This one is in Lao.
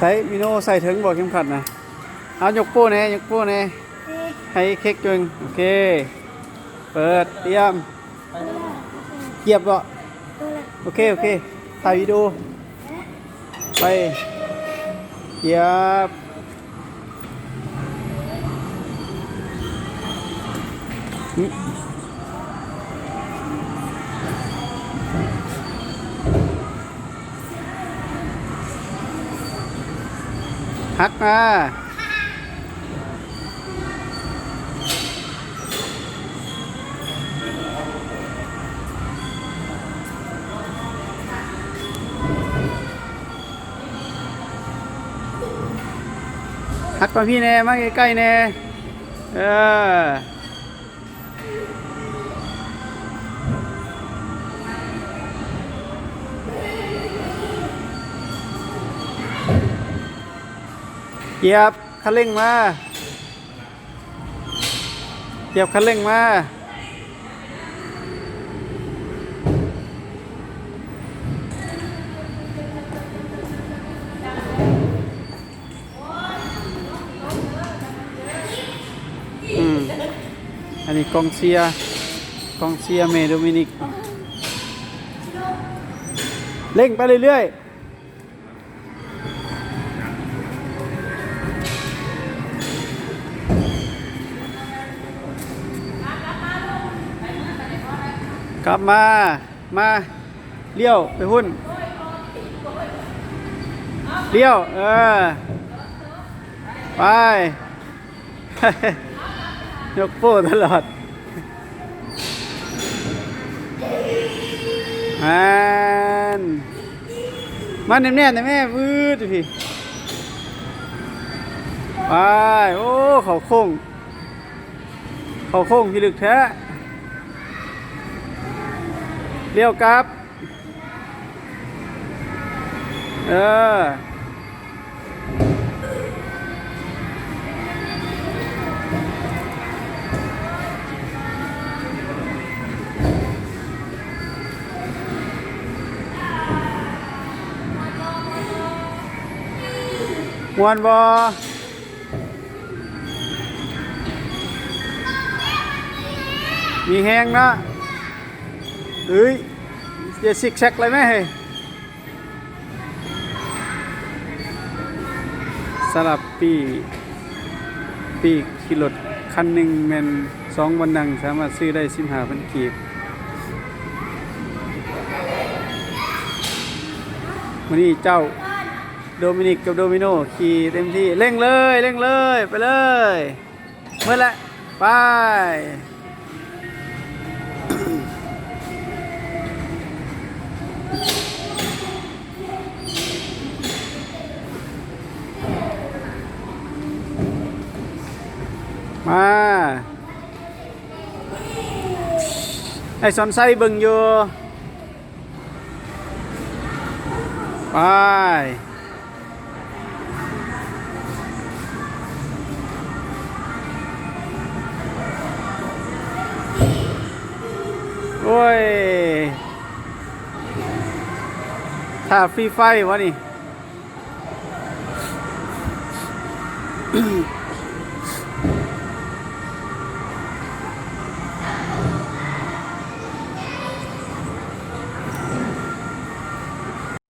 ໃສ່ ມີໂນໃສ່ເຖິງບໍ່ເຂັມຂັດນະ? ເອົາ ຍົກໂປ້ແດ່ ຍົກໂປ້ແດ່ ໃຫ້ເຄັກເບິ່ງ. ໂອເຄ ເປີດ ຕຽມ ກຽບບໍ່? ໂອເຄ ໂອເຄ ຖ່າຍວິດີໂອ ໄປ ກຽບ. ຫັກມາ ຫັກມາພີ້ແດ່ ມາໃກ້ໆແດ່ ເອີ. ກຽບຄັນເລັ່ງມາ ກຽບຄັນເລັ່ງມາ. ອືມ ອັນນີ້ກອງເຊຍ ກອງເຊຍແມ່ໂດມິນິກ ເລັ່ງໄປເລື້ອຍໆ. ກັບມາ ມາ ລ້ຽວໄປພຸ້ນ ລ້ຽວ ເອີ ໄປ. ຍົກໂປ້ຕະຫຼອດ ແມ່ນ ມາແນບໆ ແດ່ແມ່ ວືດຢູ່ພີ້ ໄປ. ໂອ້ ເຂົ້າໂຄ້ງ ເຂົ້າໂຄ້ງພິລຶກແທ້ ລ້ຽວກັບ ເອີ ມ່ວນບໍ່? ມີແຮງເນາະ ເອີຍ ຢ່າຊິກແຊັກເລີຍແມ່ເຮີ້ຍ. ສຳລັບປີ້ ປີ້ຂີ່ລົດຄັນໜຶ່ງແມ່ນສອງບ່ອນນັ່ງ ສາມາດຊື້ໄດ້ສິບຫ້າພັນກີບ. ມື້ນີ້ເຈົ້າ ໂດມິນິກກັບໂດມິໂນຂີ່ເຕັມທີ່ ເລັ່ງເລີຍ ເລັ່ງເລີຍ ໄປເລີຍ ໝົດແລ້ວ ໄປ. ມາ ໄອ້ສອນໄຊເບິ່ງຢູ່. ໄປ ໂອ້ຍ ຖ້າຟຣີໄຟວະນີ້.